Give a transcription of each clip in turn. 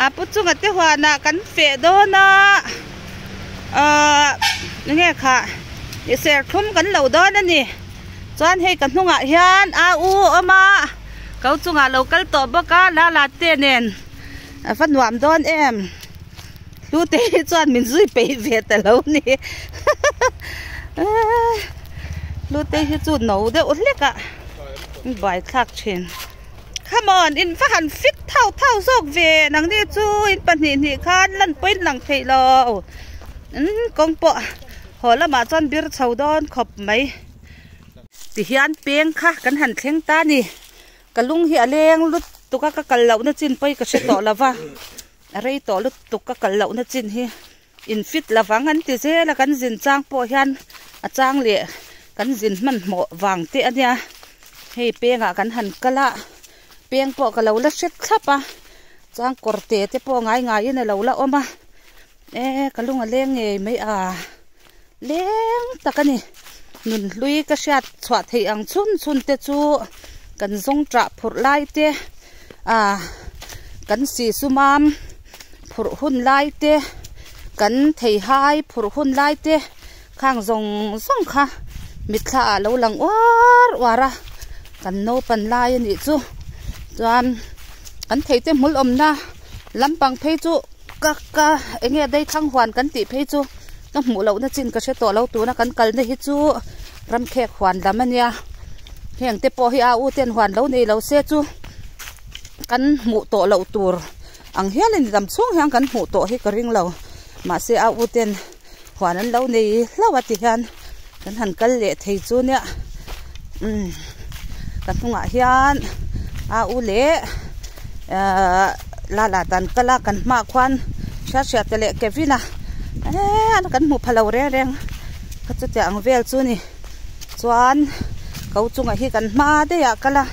A pu chunga te huanah kan feh dawn a ahh enge kha ih serthlum kan lo dawn a ni chuan hei ka hnungah hian a u a awm a ko chungah lo kal tawh bawk a lala te nen a va nuam dawn em hlute hi chuan min zui peih ve ta lo a ni hlute hi chu no deuh hlek a buai thlak thin. Come on, in va han fit thau thau zawk ve, nangni chu in pahnih hnih khan lan pawhin lang theih lo. Umm kawng pawh haw lamah chuan bir chho dawn khawp mai. Tihian peng kha kan han thleng ta ni, ka lung hi a leng lutuk a, ka kal lohna chin pawi ka hre tawh lo va, a rei tawh lutuk ka kal lohna chin hi. In fit lovang an ti zel a, kan zin chang pawh hian a chang leh kan zin hmanhmawh vang teh a nia. Hei pengah kan han kal a, peng pawh ka lo la hret thlap a, chuan kawr te te pawh ngai ngaiin a lo la awm a, e ka lung a leng ngei mai a, leng tak a ni. Nunhlui ka hriat chhuah theih ang chhun chhun te chu kan zawng ṭah phurh lai te ah kan sihsumam. Phurh hun lai te kan theihai phurh hun lai te khang zawng zawng kha mitthla ah lo lang uar uar a kan naupan lai a nih chu chuan kan thei te hmul awmna lampang phei chu ka ka eng nge daithlang huan kan tih phei chu ka hmuh lohna chin ka hre tawh lo tuna kan kalna hi chu ramkhek huan lam a nia heng te pawh hi a u ten huan lo nei lo se chu kan hmuh tawh loh tur. Ang hian in dam chhung hian kan hmuh tawh hi ka ring lo mahse a u ten huan an lo nei hlauh a ti hian kan han kal leh thei chu nia umm ka hnungah hian a u leh ahh lala tan kal a kan hmaah khuan hriat hriat te leh Kevin a eee kan hmuh pha lo reng reng kha chutiang ang vel chu a ni. Chuan ko chungah hi kan hma daih ah kal a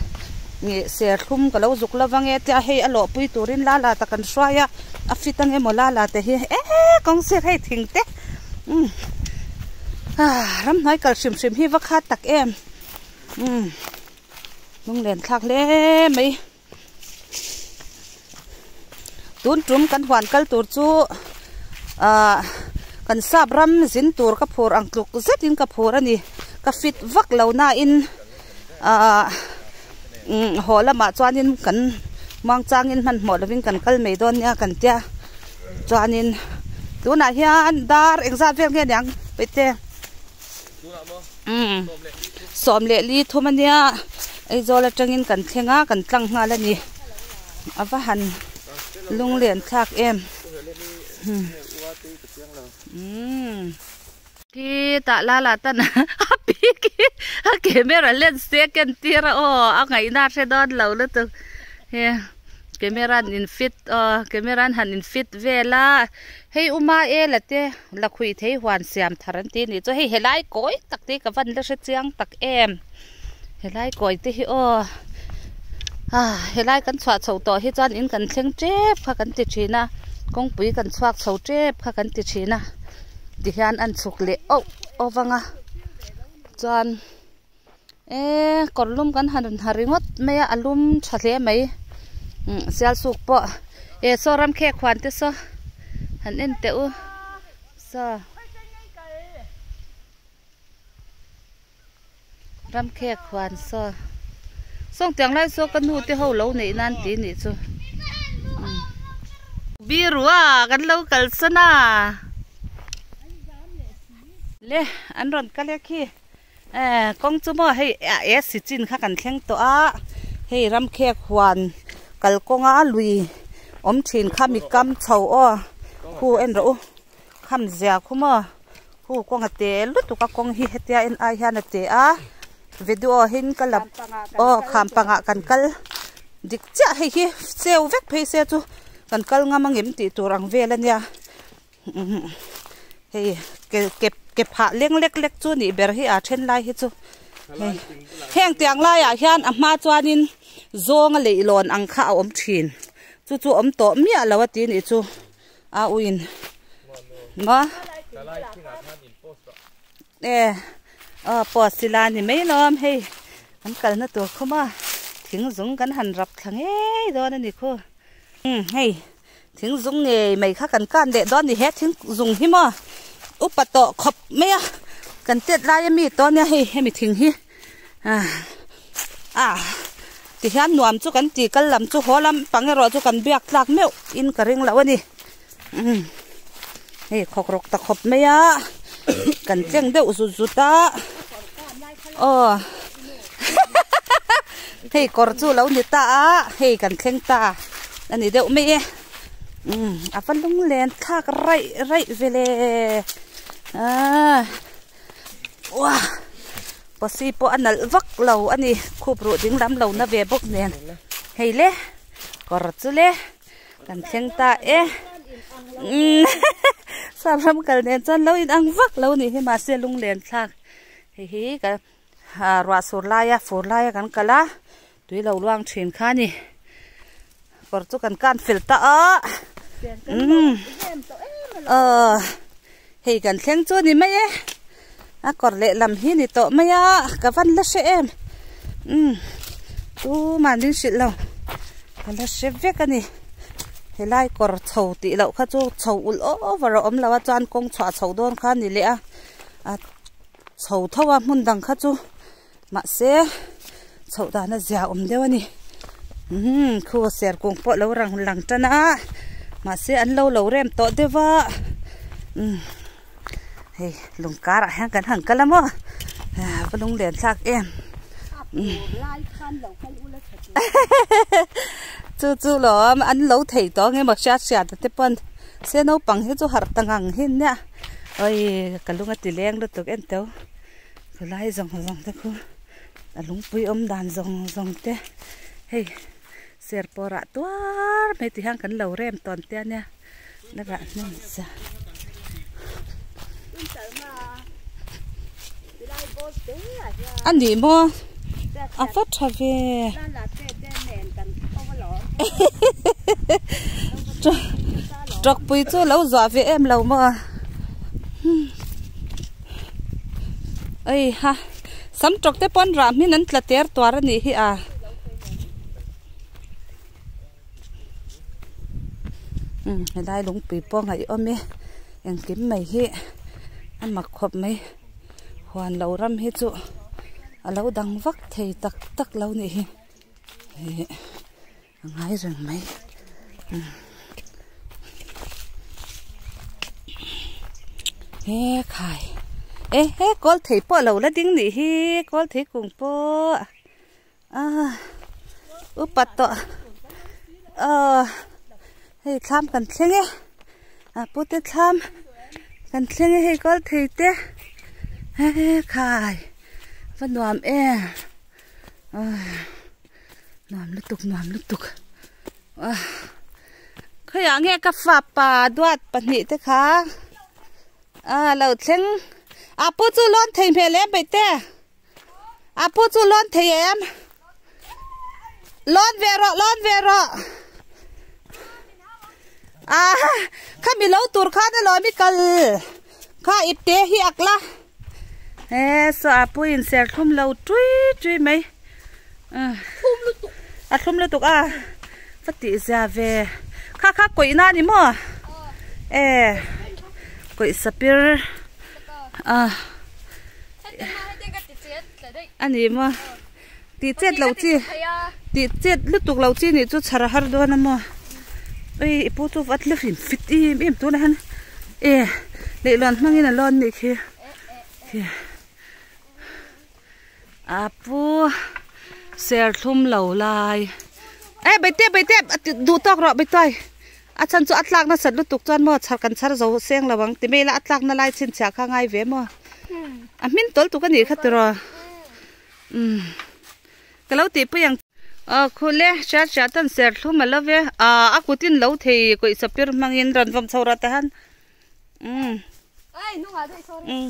ih serthlum ka lo zuk lo vang e tia hei a lawhpui turin la la ta kan hruai a a fit ang emaw la la te hi eee kawng sir hei thing te umm ah ramhnuai kal hrim hrim hi va khat tak em umm lunglen thlak hle mai. Tun tum kan huan kal tur chu ahh kan sap ram zin tur ka phur ang tluk zetin ka phur a ni ka fit vak lo nain ahh umm haw lamah chuanin kan muangchangin hmanhmawh lovin kan kal mai dawn nia kan tia chuanin tunah hian dar engzat vel nge niang paihte. Umm 14 thum ania Aizawl atangin kan thleng a kan tlang nghal a ni a va han lunglen thlak em umm khi tah la la tan a pi khi a camera lens te a ken tir a aw a ngaihna a hre dawn lo lutuk he camera an in fit aw camera an han in fit vel a. Hei uma e la te la khuih thei huan siam thar an ti a nih chu hei helai kawi tak te hi ka van la hre chiang tak em helai kawi te hi aw ah helai kan chhuah chho tawh hi chuan in kan thleng tep kha kan ti thin a kawngpui kan chhuak chho tep kha kan ti thin a tihian an chhuk leh auh auh vang a chuan e kawr lum kan han ha ringawt mai a a lum tha hle mai umm sial suk pawh e saw ram khek huan te saw han en teh u saw ram khek huan saw sawng tiang lai saw ka nu te ho lo neih nan tih nih chu umm birua kan lo kalsan a le an rawn kal e khi. Eh kawng chu maw hei a AC chin kha kan thleng tawh a hei ramkhek huan kalkawnga lui awm thin kha mi kam chho aw khu en rawh u kham zia khu maw khu kawng a te lutuk a kawng hi hetia en ai hian a te a video hin ka la aw kham pangah kan kal dik chiah hei hi cheu vek phei se chu kan kal ngam angem tih tur ang vel ania. Hei ke ke ke phah leng lek lek chu nih ber hi a then lai hi chu hei heng tiang laiah hian a hma chuanin zawnga leihlawn ang kha a awm thin chu chu awm tawh miah lo a ti nih chu a uiin maw e aw post ila ni mai lawm hei an kalna tur khawm a thing zung kan han rap thla ngei dawn a ni khu hei. Thing zung ngei mai kha kan kan leh dawn a ni. He thing zung hi maw upa tawh khawp mai a, kan tet lai ami tawh ania hei hemi thing hi ah tihian nuam chu kan ti kal lam chu haw lam pang erawh chu kan biak tlak meuh in ka ring loh a ni. Umm hei khawk rawk ta khawp mai a kan tleng deuh zut zut a aw hei kawr chu lo ni ta a hei kan thleng ta a ni deuh mai e umm a va lunglen thlak raih raih ve le aaa uah pawsi pawh a nalh vak lo a ni khup ruh ding lam lo na ve bawk nen hei le kawr chu le. Kan thleng ta e. Umm Sap ram kal nen chuan lo in ang vak lo nih hi mahse lunglen thlak hei hi ka ruah sur laia fur laia kan kal a tui lo luang thin kha a ni. Kawr chu kan kan fel ta a. Umm aw hei kan thleng chu a ni mai e. A kawr lehlam hi ni tawh mai a ka van la hre em umm tuman min hrilh lo ka la hre vek a ni helai kawr chho tih loh kha chu chho ulh over a awm lo a chuan kawng chhuah chho dawn kha a ni leh a a chho tho a hmun dang kha chu mahse chhoh dan a zia awm deuh a ni umm khu serkung pawh lo rang lang tan a mahse an lo lo rem tawh deuh a umm. Hei lung karah hian kan han kal a maw va lunglen thlak em chu chu lo an lo thei tawh ang emaw hriat hriat te pawn se naupang hi chu harh ta ngang hi nia awii ka lung a ti leng lutuk en teuh khawlai zawng zawng te khu a lungpui awm dan zawng zawng te hei ser pawrah tuar mai ti hian kan lo rem tawn te a nia. A ni maw a va tha ve tawkpui chu lo zuah ve em lo maw eiha sam tawk te pawn rah hmin an tla ter tuar a nih hi a. Umm helai lungpui pawh ngaih awm e engkim mai hi a mak khawp mai huan lo ram hi chu a lo dang vak thei tak tak lo nih hi ih a ngai reng mai umm he khai e he kawl thei pawh a lo la ding nih hi kawl thei kung pawh. Ah upa tawh aw hei thlam kan thleng e a pute thlam kan thleng e hei kawl thei te he khai va nuam em ah nuam lutuk nuam lutuk ah khawiah nge ka fapa duat pahnih te kha ah lo thleng a pu chu lawn thei hmel em peih te. A pu chu lawn thei em? Lawn ve rawh, lawn ve rawh. A kha mi lo tur khan alawm i kal. Kha ipte hi ak la. E so a pu in ser thlum lo tui tui mai. Thlum lutuk. A thlum lutuk a. Va tih zia ve. Kha kha kawih na ni maw? E kawih sapir. A. A ni maw tih chet loh chi tih chet lutuk loh chi nih chu chhar a har dawn a maw ui i pu chu vat la hrim fit em em tunah hian e leihlawn hmangin a lawn nih khi a pu serthlum lo lai e beite beite duh tawk rawh beituai. A chhan chu a tlak nasat lutuk chuan maw chhar kan chhar zo seng lo ang ti mai ila a tlak na lai chhinchhiah kha ngai ve maw a hmin tawl tuk a nih kha tiraw umm ka lo tih pui ang aw khule hriat hriat an ser thlum a lo ve ah a kut in lo thei kawih sapir hmangin rawn vawm chho rawh tah hian umm umm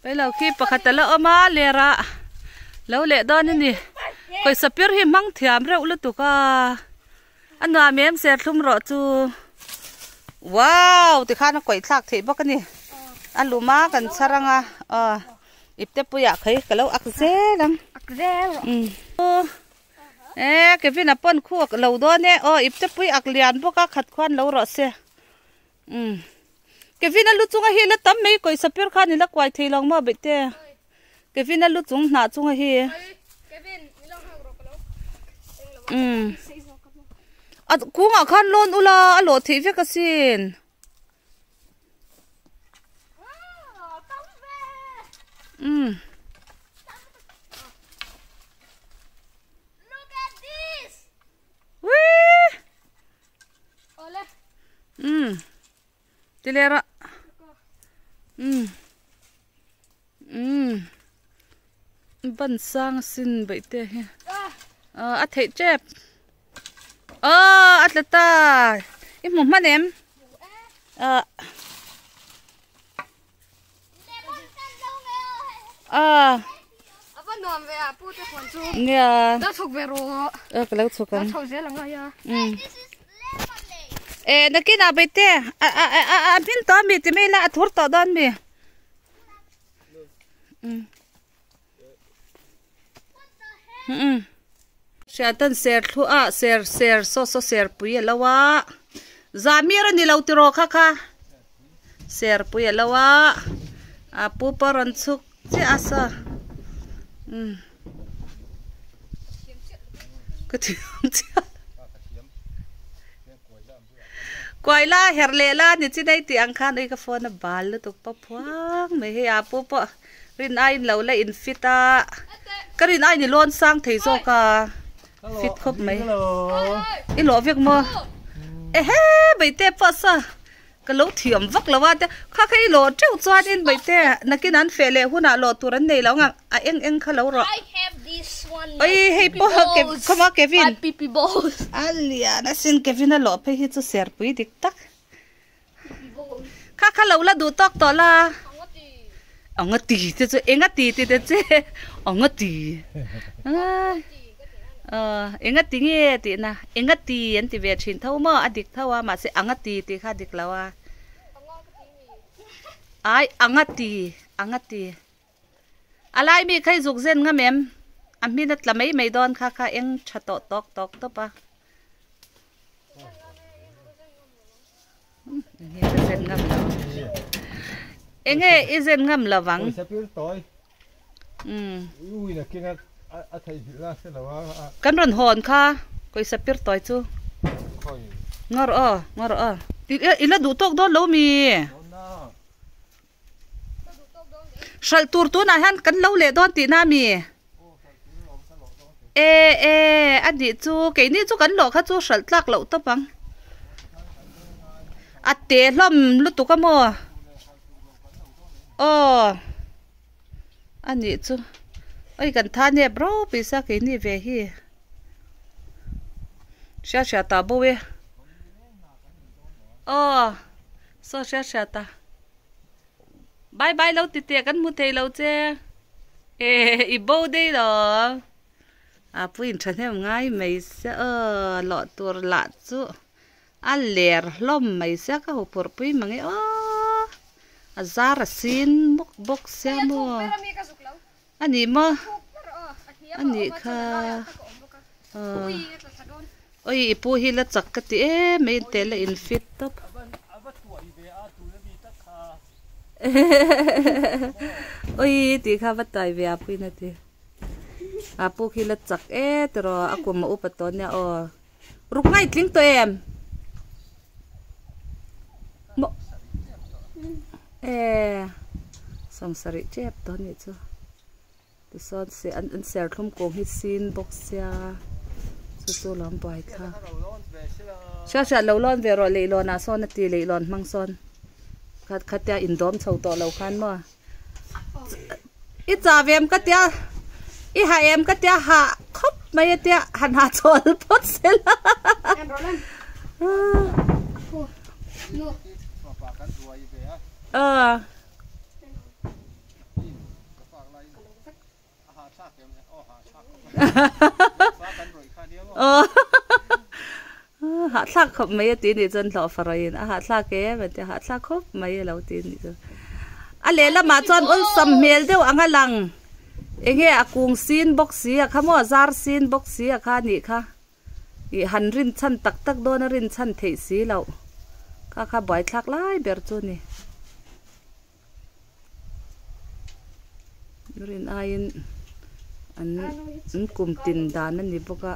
pailo khi pakhat a la awm a lerah lo leh dawn a ni kawih sapir hi hmang thiam reuh lutuk a. A nuam em serthlum rawh chu. Wow tikhan a kawih thlak theih bawk a ni. A lum a kan chhar anga aw ipte puiah kha hi ka lo ak zel ang. Ak zel rawh. Umm. E Kevin a pawn khu lo dawn e aw ipte pui ak lian bawk a khat khuan lo rawh se umm Kevin a lu chunga hi la tam mai kawisa pir khan i la kuai thei lo maw beih te Kevin a lu chung hnah chunga hi umm a kungah khan lawn ula a lawh theih vek asin. Umm. Look at this. Wee. Ole. Umm. Tilera. Umm. Umm. Ban sang sin beih te hi. Ah, a theih tep. Aw, a tla ta. I hmu hman em? Ah. Ah. Ava nuam ve a pu te khuan chu. Nia. La chhuk ve ru. Eh, ka lo chhuk ang. La chho zel ang a. Mm. Eh, nakin a bete. A a a a bin to mi ti mai la a thur to don mi. Mm. Mm. Hriatan ser thlu a ser ser saw saw ser pui a lo a zamir a ni lo tiraw kha kha ser pui a lo a a pu pawh a rawn chhuk chiah a saw umm ka thiam chiah kuai la herh leh la ni chin ei tih ang khan ui ka phone a bal lutuk pawh phuang mai hei a pu pawh rin aiin lo la in fit a ka rin aiin i lawn sang thei zawk a fit khawp mai i lawh vek maw ehe beite pawh sa ka lo thiam vak lo a te kha kha i lawh teuh chuanin beite nakin an feh leh hunah lawh tur an nei lo ang a eng eng kha lo rawh oi hei pawh khawma Kevin a lian asin Kevin a lawh phei hi chu serpui dik tak kha kha lo la duh tawk tawh la anga ti te chu enga ti ti te che anga ti enga ti nge tih na enga ti an ti ve thin tho maw a dik tho a mahse anga ti tih kha a dik lo a ai anga ti anga ti a lai mi kha i zuk zen ngam em a hmin a tla mai mai dawn kha kha eng tha tawh tawk tawk tawp a. Enge i zen ngam lo vang. Kan rawn hawn kha pawisa pir tawi chu. Ngawr aw ngawr aw. I la duh tawk dawn lo mi. Hralh tur tunah hian kan lo leh dawn tihna a mi? E e a nih chu keini chu kan lawh kha chu hralh tlak loh tawp ang. A te hlawm lutuk a maw? Aw a nih chu oi kan tha nep ropui sa keini ve hi. Hria hria ta bo e. Aw. Saw hria hria ta. Bye bye lo ti teh kan hmu thei lo che. Eh i bo dei lo. A puin thahnem ngai mai se aw lawh tur lah chu a ler hlawm mai sia ka huphurh pui mang e aw. A zar a sin bawk bawk sia maw. A ni maw? A nih kha. Oi i pu hi la chak ka ti em mai te la in fit tawp. Oi tih kha va tai ve a puin a ti. A pu khi la chak e tiraw a kum a upa tawh nia aw. Ruk ngai tling tawh em? Maw e sawmsarih tep tawh anih chu tichuan se an an serthlum kawng hi sin bawk sia chu chu lo an buai thlak hriat hriat lo lawn ve rawh leihlawn ah sawn a ti leihlawn hmang sawn khat khatia indawm chho tawh lo khan maw. I chah ve em ka tia i ha em ka tia hah khawp mai a tia han ha chawl phawt se la Hahthlak khawp mai a ti nih chuan hlawh farawin a hahthlak em a ti a hahthlak khawp mai a lo ti nih chu. A lehlamah chuan awlsam hmel deuh ang a lang. Enge a kung sin bawk si a kha maw zar sin bawk si a kha nih kha ih han rin chhan tak tak dawn a rin chhan theih si loh kha kha buaithlak lai ber chu a ni. Rin aiin an an kum tin dan a ni bawk a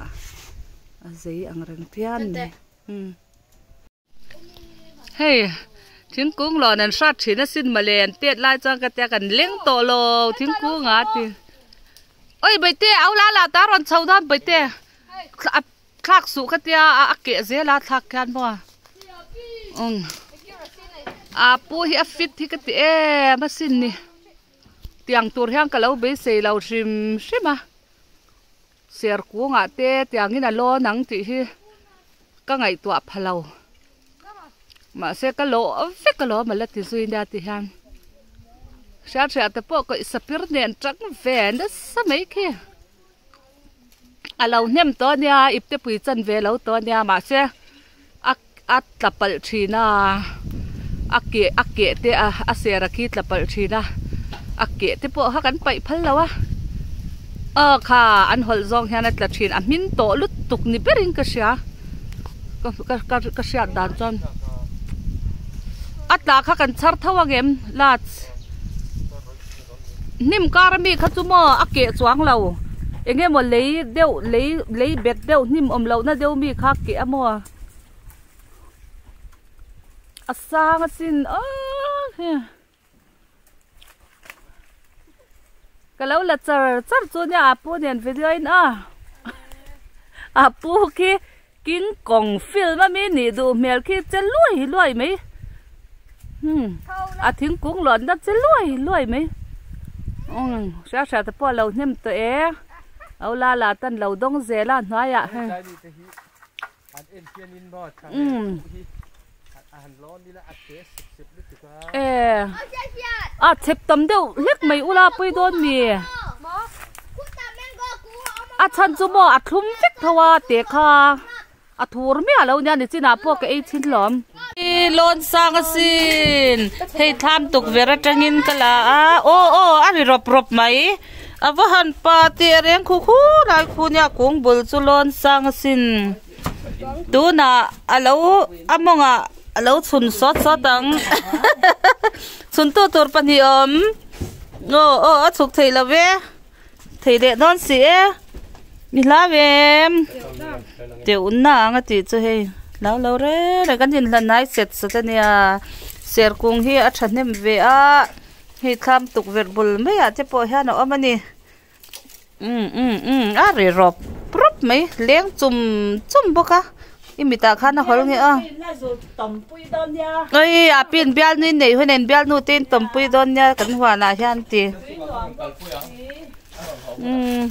a zei ang reng phian mai umm. Hei thingkung lawn an hrat thin asin mawle an tet lai chuan ka tia kan leng tawh lo thingkung ah ti oi baite au la la ta rawn chho dawn baite a thlak suh ka tia a keh zel a thlak khian maw umm a pu hi a fit hi ka ti em asin ni tiang tur hian ka lo beisei lo hrim hrim a. Ser kungah te tiangin a lawn ang tih hi ka ngaihtuah pha lo. Mahse ka lawh vek alawm a la ti zui nia ti hian. Hriat hriat te pawh kawih sapir nen tang ve nasa mai khi. A lo hnem tawh ania ipte pui chan ve lo tawh ania mahse a a tla palh thin a a keh a keh te a a ser a khi tla palh thin a a keh te pawh kha kan paih phal lo a aw kha an hawlh zawng hian a tla thin a hmin tawh lutuk ni berin ka hria ka ka ka hriat dan chuan a tla kha kan chhar tho ang em lats hnim kar ami kha chu maw a keh chuang lo eng emaw lei deuh lei lei bet deuh hnim awm lohna deuh mi kha a keh a maw. A sang asin aaa he ka lo la char char chu nia a pu nen video in a a pu khi king kong film ami nih duh hmel khi che luai luai mai hmm a thingkung lawn na che luai luai mai umm hria hria te pawh a lo hnem tawh e a ula la tan lo dawng zel a hnuaiah hei. E a chep tam deuh hlek mai ula pui dawn mi a chhan chu maw a thlum vek tho a teh kha a thur miah lo nia nichinah pawh ka ei thin hlawm. Lawn sang asin hei thlam tukverh atangin ka la a aw aw a ri rawp rawp mai a va han pa teh reng khu khu lai khu nia kung bul chu lawn sang asin tunah a lo a mawngah a lo chhun sawt sawt ang chhun tu tur pahnih a awm aw aw a chhuk thei lo ve thei leh dawn si e ni hlau em teuh na ang a tih chu hei hlau lo reng reng kan inhlan hnai set sat a nia serkung hi a thahnem ve a hei thlam tukverh bul maiah te pawh hian a awm a ni umm umm umm a ri rawp rawp mai leng chum chum bawk a i mitah khan a hawl nge a oi a pin bialnu in neih hun in bialnu te in tawmpui dawn nia kan huanah hian ti umm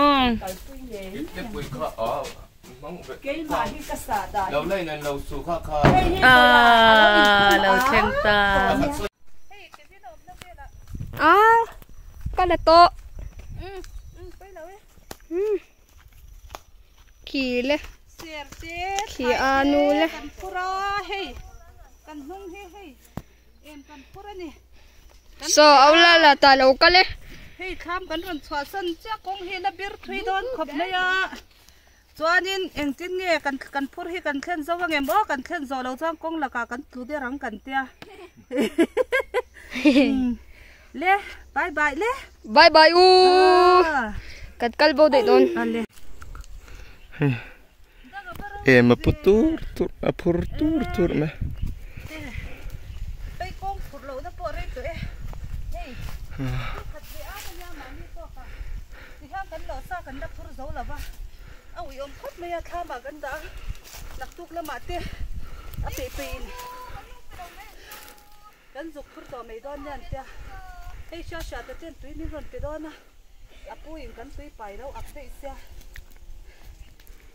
umm ah lo thleng ta. A ka la tawh Khi le khi a nu le. Saw au la la ta lo kal e. Hei thlam kan rawn chhuah san chiah kawng hi la bir thui dawn khawp mai a chuanin engtin nge kan kan phur hi kan thlen zo ang em aw kan thlen zawh loh chuan kawng lakah kan tlu der ang kan tia Le bye bye le. Bye bye u. Kan kal bo daih dawn. Hei em a pu tur tur a phur tur tur mai. Hei kawng phur loh na pawh rei tawh e. Hei khat ve a ania mahni tawk a. Tihian kan lawh sa kan la phur zo lo va. A uiawm khawp mai a thlam ah kan dah a. Naktuk lamah te a peih peih in. Kan zuk phur tawh mai dawn nia an tia. Hei hria hria te chuan tui min rawn pe dawn a, a pu in kan tui pai lo ak daih sia.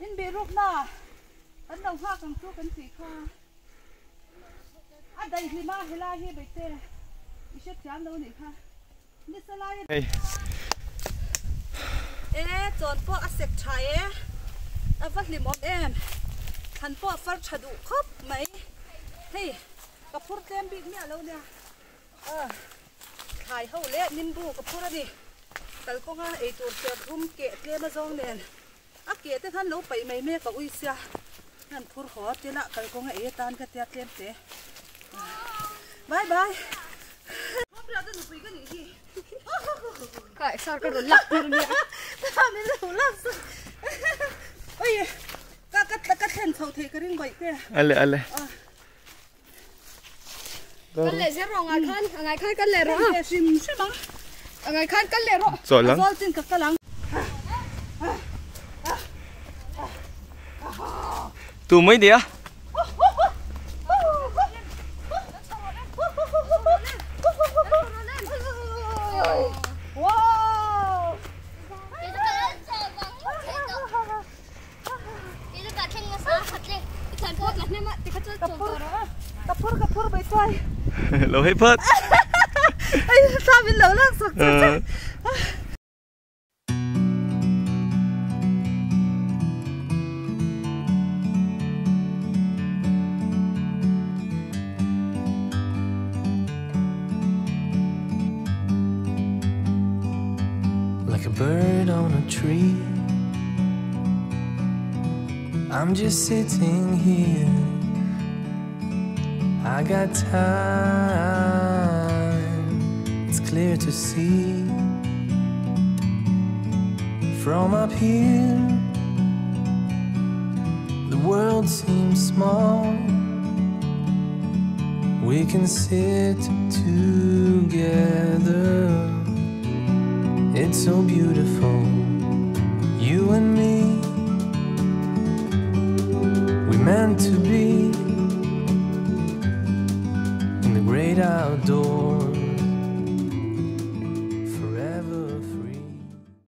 In bih ruk na kan lo nghak ang chu kan tih kha. A daihlim a helai hi beite i hrethiam lo nih kha. Nisa lai a. E chawn pawh a sek tha e, a va hlimawm em. Thlan pawh a far tha duh khawp mai. Hei. Ka phur tlem bik miah lo nia. Thlai ho leh nimbu ka phur a ni. Kalkawnga eitur serthlum keh tlem azawng nen a keh te khan lo paih mai mek a ui sia. An phur haw a tila kalkawnga ei atan ka tia tlem te. Bye bye. Ka sar ka rawn lak tur nia. Min lo lak sak. Oi ka ka ka thlen chho thei ka ring bawih te. Ale ale. Kan leh zel rawh angai khan angai khan kan leh rawh a. Hrim hrim ang. Angai khan kan leh rawh. Chaw lang. Zawl chin ka kal ang. Tu mai nia. Wow. Ka phur ka phur mai chuai. Lo hei phớt. Ai sao mình lo lak sak chu chu. Like a bird on a tree. I'm just sitting here. I got time, it's clear to see. From up here, the world seems small. We can sit together. It's so beautiful, you and me. We meant to be.